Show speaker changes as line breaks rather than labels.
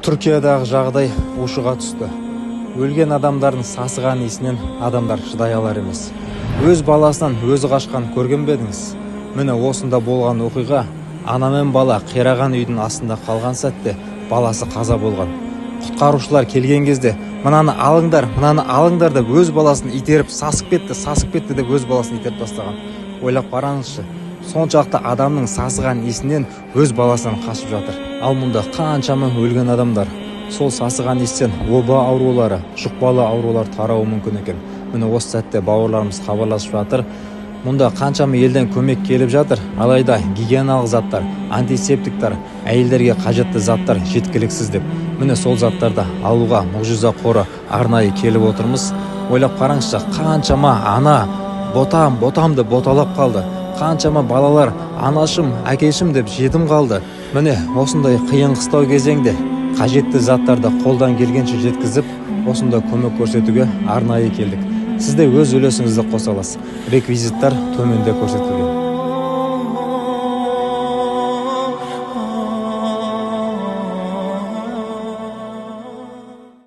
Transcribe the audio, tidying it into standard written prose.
Түркиядағы жағдай ушыға түсті. Өлген адамдардың сасыған иісінен адамдар шыдай алар емес. Өз баласынан өзі қашқан көрген бе едіңіз? Міне, осында болған оқиға. Ана мен бала қираған үйдің астында қалған сәтте баласы қаза болған. Құтқарушылар келген кезде «Мынаны алыңдар, мынаны алыңдар» деп өз баласын итеріп, «Сасып кетті, сасып кетті» деп өз баласын итеріп тастаған. Ойлап қараңызшы, соншалықты адамның сасыған иісінен өз баласынан қашып жатыр. Ал мұнда қаншама өлген адамдар, сол сасыған иістен оба аурулары, жұқпалы аурулар тарауы мүмкін екен. Міне, осы сәтте бауырларымыз хабарласып жатыр. Мұнда қаншама елден көмек келіп жатыр, алайда гигиеналық заттар, антисептиктар, әйелдерге қажетті заттар жеткіліксіз деп. Міне, сол заттарды алуға «Мұғжиза» қоры арнайы келіп отырмыз. Ойлап қараңызшы, қаншама ана «Ботам, ботам» деп боталап қалды, қаншама балалар «Анашым, әкешім» деп жетім қалды. Міне, осындай қиын қыстау кезеңде қажетті заттарды қолдан келгенше жеткізіп, осында көмек көрсетуге арнайы келдік. Сіз де өз үлесіңізді қоса аласыз. Реквизиттар төменде көрсетілген.